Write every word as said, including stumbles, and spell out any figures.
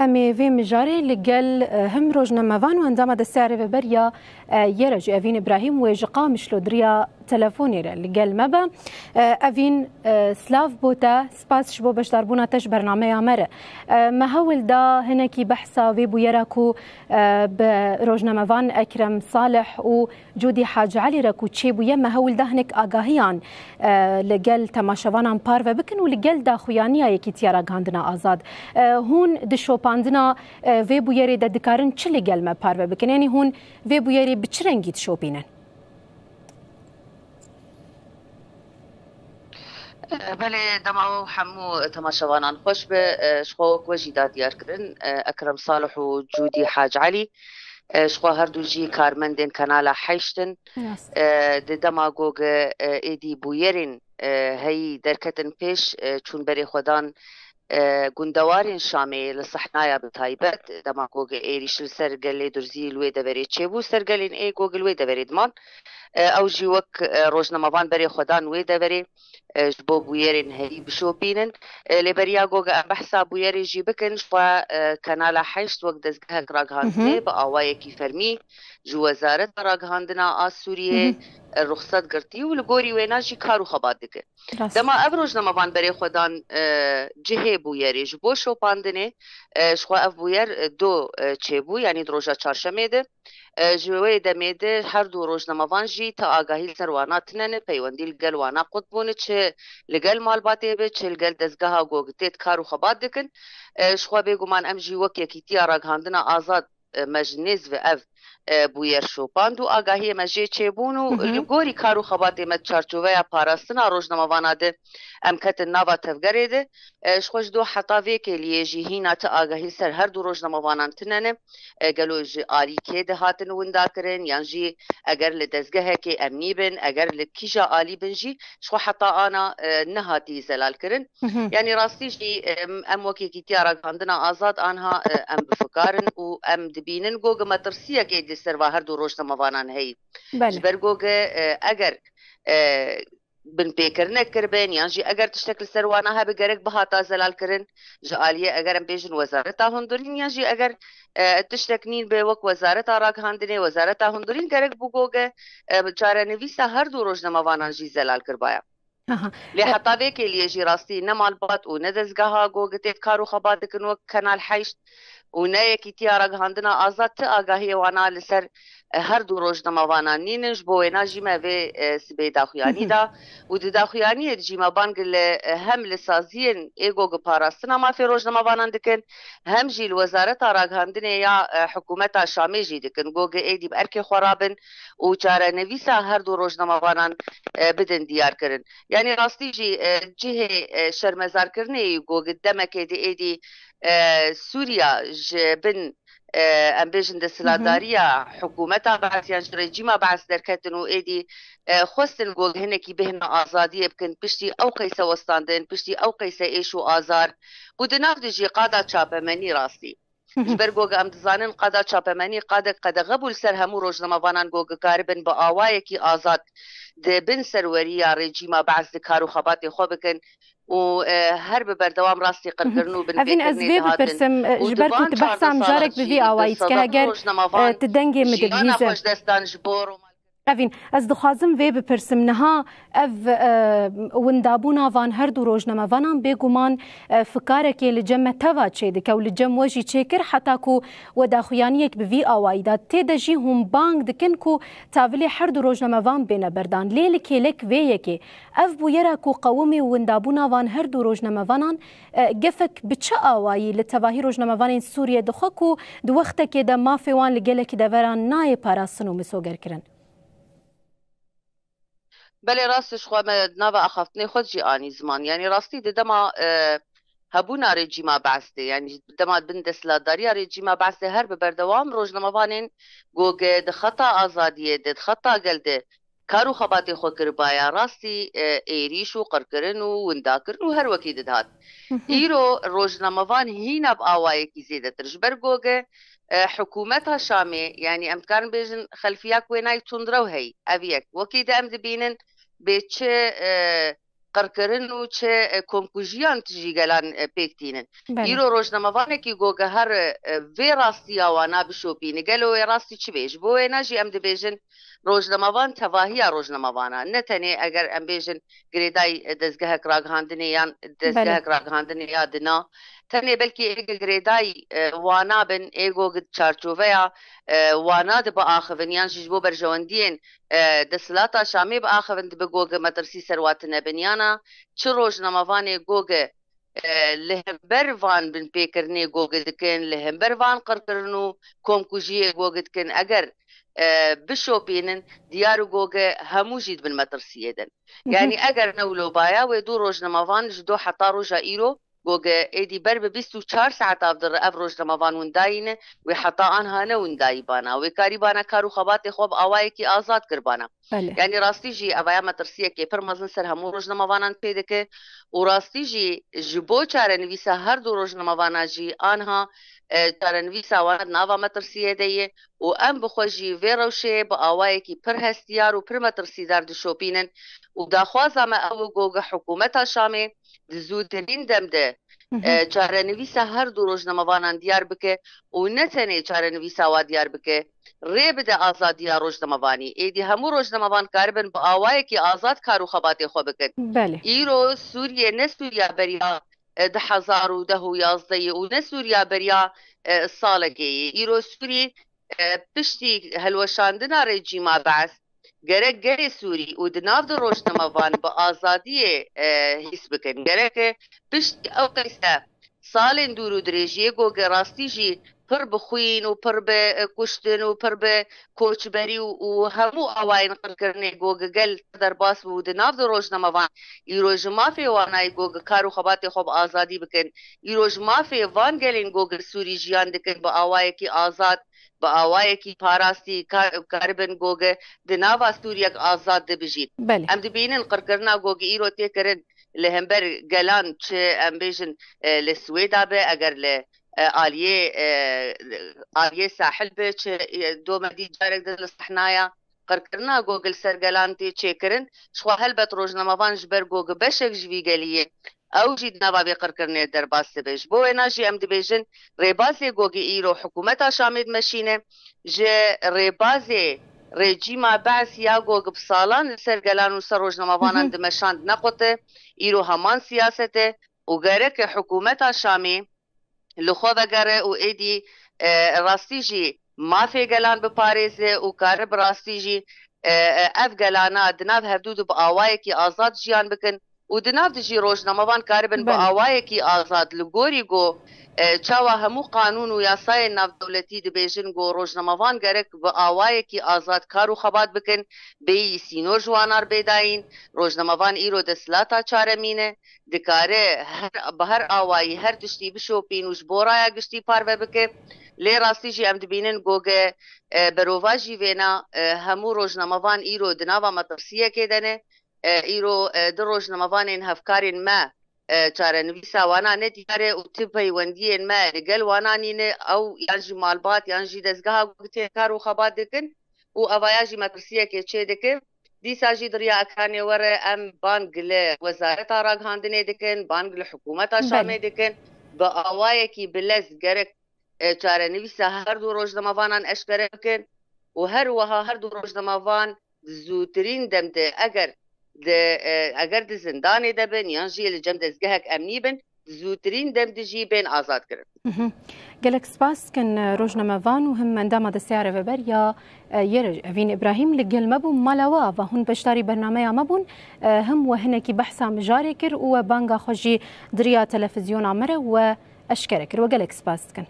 Em ê vê mijarê li gel, e, him rojnamevan û endama Desteya Rêveberiya, e, Yera jî Evîn Îbrahîm wê ji Qamişlo di riya telefonê re li gel me be. E, Evîn, e, silav bo te, spas ji bo beşdarbûna te ji bernameya me re. E, me hewl da hinekî behsa vê bûyera ku, e, bi rojnamevan Ekrem Salih û Cûdî Hacî Elî re ku çêbûye, me hewl da hinek agahiyan, e, li gel temaşevanan parve bikin û li gel daxuyaniya Yekîtiya Ragihandina Azad. E, hûn di şopandina, e, vê bûyerê de dikarin çi li gel me parve bikin? Yanî hûn vê bûyerê bi çi rengî dişopînin? E, belê, dema we hemû temaşevanan xweş be. E, ji xwe wek we jî da diyar kirin, e, Ekrem Salih û Cûdî Hacî Elî, e, ji xwe her du jî karmendên Kanala Heşt in. Rast. E, di dema ku, e, êdî bûyerên, e, heyî derketin pêş, e, çûn berê xwe dan, e, gundewarên Şamê li sehnaya bi taybet, dema ku êrîş li ser gelê Durzî li wê deverê çêbû, ser gelên ê ku li wê deverê diman, e, ew jî wek, e, rojnamevan berê xwe dan wê deverê, e, ji bo bûyerên heyî bişopînin. E, lê beriya ku em behsa bûyerê jî bikin, ji xwe, e, Kanala Heşt wek dezgehek ragihandinê Hı hı. bi awayekî fermî ji Wezareta Ragihandina a Sûriyê, Hı hı. e, ruxset girtî û li gorî wêna jî kar û xebat dike. Rast. Dema ev rojnamevan berê xwe dan, e, cihê bûyerê ji bo şopandinê, e, ji xwe ev bûyer, e, do, e, çêbû, yanî di roja çarşemê de. E, ji wê demê de her du rojnamevan jî ti agahî li ser wana tine ne, peywendî li gel wana qut bûne, çi li gel malbatê be, çi li gel dezgeha ku tê di kar û xebat dikin. E, ji xwe bêguman em jî wek Yekîtiya Ragihandina Azad, e, me ji nêz ve ev, e, bûyer şopand û agahiyê me jê çêbûn û Hı hı. li gorî kar û xebatê me di çarçoveya parastina rojnamevana de em ketin nava tevgerê de. E, ji xwe ji do heta vê kêliyê jî hîna ti agahî ser her du rojnamevanan tine ne. E, gelo ji alî kê de hatin winda kirin, yan jî eger li dezgehekê emnî bin, eger li kîja alî bin jî, ji xwe heta ana, e, nehatî zelal kirin. Hı hı. Yanî rastî jî, em, em wek Yekîtiya Ragihandina Azad anha, e, em bi fikar in û em dibînin ku metirsiyekê di ser va her du rojnamevanan heye. Belê. Ji ber ku, e, eger, e, binpêkirinek kiribin, yan jî eger tiştek li ser wana hebe gerek bihata zelalkirin, ji aliyê eger em bêjin Wezareta Hundirîn, yan jî eger, e, tiştek nîn be wek Wezareta Ragihandinê, Wezareta Hundirîn gerek bû ku, e, çarenivîsa her du rojnamevanan jî zelal kiribaya. Aha. Lê E, heta vê kêliyê jî rastî ne malbat û ne dezgeha ku tê kar û xebat dikin wek Kanal Heşt û ne Yekîtiya Ragihandina Azad ti agahiyê wana li ser, e, her du rojnamevanan nînin. Ji bo wêna jî me vê, e, sibê daxuyanî Hı hı. da û di daxuyaniyê de jî me bang li, e, hem li saziyên ê ku parastina mafê rojnamevanan dikin, hem jî li Wezareta Ragihandinê ya, e, Hikûmeta Şamê jî dikin, ku êdî bi erkê xwe rabin û çarenivîsa her du rojnamevanan, e, bidin diyar kirin. Yanî rastî jî, e, cihê, e, şermezarkirinê yî ku demekê di êdî, e, Sûriya ji bin, e, em bêjin Hı hı. desthilatdariya hikûmeta Bees yan ji rejîma Bees derketin û êdî, e, xwestin ku hinekî bêhna azadiyê bikin, piştî ew qeyse westandin, piştî ew qeyse êş û azar û di nav de jî qada çapemenî rastî. Hı hı. Ji ber ku em dizanin qada çapemenî qadek qedexe bû li ser hemû rojnamevanan ku karibin bi awayekî azad di bin serweriya rejîma Bees di kar û xebatê xwe bikin û, e, her bi berdewam rastî Hı hı. qirkirin û Evîn, ez binpêkirinê vê dihatin. Bipirsim, e, Û ji di ber ku van tu behsa çardeh sala mijarek bi vî jî awayî dike, sed heger, rojnamevan e, tu dengê min jiyana digihîze. Xwe ji dest dan ji bo Roma. Evîn, ez dixwazim vê bipirsim. Niha ev, e, windabûna van her du rojnamevanan bêguman, e, fikarekê li cem me teva çêdike û li cem we jî çêkir, heta ku we daxuyaniyek bi vî awayî da. Tê de jî hûn bang dikin ku tavilê her du rojnamevan bêne berdan. Lê li kêlek vê yekê, ev bûyera ku qewimê û windabûna van her du rojnamevanan, e, gefek bi çi awayî li tevahî rojnamevanên Sûriyê dixwe ku di wextekê de mafê wan li gelekî deveran nayê parastin û misogerkirin? Belê, rast e, ji xwe me di nava axaftinê xwe jî anî ziman. Yanî rastî di dema, e, hebûna rejîma Bees de, yanî dema bin desthilatdariya rejîma Bees de her bi berdewam rojnamevanên ku di xeta azadiyê de, di xeta gel de kar û xebatê xwe kiribaya, rastî, e, êrîş û qirkirin û windakirin û her wekî didihat. Hı hı. Îro rojnamevan hîna bi awayekî zêdetir. Ji ber ku e, hikûmeta Şamê, yanî em dikarin bêjin xelfiyak wênayî tundrew heyî. Ev yek. Wekî de em dibînin bê çi, e, qirkirin û çi, e, komkujiyan tijî gelan, e, pêk tînin. Belê. Îro rojnamevanekî goge her, e, vê rastiya wana bişopîne. Gelo wê rastî çi bê? Ji bo wêna jî em dibêjin rojnamevan tevahiya rojnamevana. Ne tenê eger em bêjin girêdayî, e, dezgehek ragihandinê yan Belê. dezgehek ragihandinê ya dina. Tenê belkî êge girêdayî, e, wana bin, êgo gi çarçoveya, e, wana dibiaxivin yan jî ji bo berjewendiyên, e, desthilata Şamê biaxivin dibe goge metirsî ser wa tine bin yana çi rojnamevanê goge, e, li hember van binpêkirinê goge dikin, li hember van qirkirin û komkujiyê goge dikin, eger, e, bişopînin, diyar û goge hemû jî dibin metirsiyê din. Mhm. Yanî eger ne wilo baya, wê du rojnamevan ji do heta roja îro goge êdî ber bi bîst û çar saeta vdir ev rojnamevan windayî ne, wê heta anha ne windayî bana. Wê karî bana kar û xebatê xwe bi awayekî azad kir bana. Belê. Yanî rastî jî evaya metirsiyekê pir mezin ser hemû rojnamevanan pê dike û rastî jî ji bo çarenivîsa her du rojnamevana jî anha, e, çarenivîsa wan di nava metirsiyê de ye û em bi xwe jî vê rewşê bi awayekî pir hestiyar û pir metirsîdar dişopînin û daxwaza me ew e ku hikûmeta Şamê di zûtirîn dem de, Mhm. e, çarenivîsa her du rojnamevanan diyar bike û ne tenê çarenivîsa wa diyar bike, rê bide azadiya rojnamevanî. Êdî hemû rojnamevan karibin bi awayekî azad kar û xebatê xwe bikin. Belê. Îro Sûriye ne Sûriya beriya, e, du hezar û deh û yazdeh yê û ne Sûriya beriya, e, salekê yê. Îro Sûrî, e, piştî helweşandina rejîma Be'es, gerek gelê Sûrî û di nav de rojnamevan bi azadiyê, e, hîs bikin. Gerek e piştî ew qeyse salên dûr û dirêjiyê goge rastî jî pir bi xwîn û pir bi, e, kuştin û pir bi koçberî û, û hemû awayên qirkirinê goge gel derbas bû di nav de rojnamevan. Îro ji mafê wanayî goge kar û xebatê xwe bi azadî bikin. Îro ji mafê van gelên goge Sûrî jiyan dikin bi awayekî azad, bi awayekî parastî ka-, karibin goge di nava Sûriyek azad de bijîn. Belê. Em dibînin qirkirina goge îro tê kirin li hember gelan, çi em bêjin, e, li Swêda be, eger li, e, aliyê, e, aliyê sahil be, çi, e, domedî carek din li sehnaya qirkirina goge li ser gelan tê çêkirin. Jixwe helbet rojnamevan ji ber goge beşek ji vî gelî ye. Ew jî di nava vê qirkirinê derbas dibe. Ji bo wêna jî em dibêjin rêbazê goge îro hikûmeta Şamê dimeşîne. Ji rêbazê rejîma Be'es ya goge bi salan li ser gelan û ser rojnamevanan Mhm. dimeşand nequte. Îro heman siyaset e û gereke hikûmeta Şamê li xwe vegere û êdî, e, rastî jî mafê gelan biparêze û kare bi rastî jî, e, e, ev gelana di nav hevdû de bi awayekî azad jiyan bikin û di nav de jî rojnamevan karibin bi Belê. awayekî azad li gorî ku, e, çawa hemû qanûn û yasayên navdewletî dibêjin ku rojnamevan gerek bi awayekî azad kar û xebat bikin, bêyî sînor ji wan ar bê dayîn. Rojnamevan îro desthilata çaremîn e. Dikare her, bi her awayî her tiştî bişopîn û ji bo raya giştî parve bike. Lê rastî jî em dibînin goge, e, berovajî vêna, e, hemû rojnamevan îro di nava metirsiyekê de ne. E, îro, e, du rojnamevanên hevkarên me, e, çarenivîsa wana ne diyar e û ti peywendiyên me li gel wana nîne, ew yan jî malbat yan jî dezgeha ku tê kar û xebat dikin û evaya jî metirsiyekê çê dike. Dîsa jî di riya ekranê we re em bang li Wezareta Ragihandinê dikin, bang li hikûmeta Belê. Şamê dikin, bi awayekî bilez gerek, e, çarenivîsa her du rojnamevanan eşkere bikin û her wiha her du rojnamevan di zûtirîn dem de eger di, e, eger di zindanê de bin yan jî li cem dezgehek emnî bin, di zûtirîn dem de jî bên azad kirin. Mhm. Gelek spas dikin, e, rojnamevan û him endama desteya rêveber ya, e, yê re Evîn Îbrahîm li gel me bû, mala we ava hûn beşdarî bernameya me bûn, e, him we hinekî behsa mijarê kir û we banga xwe jî di riya televîzyona me re we eşkere kir. We gelek spas dikin.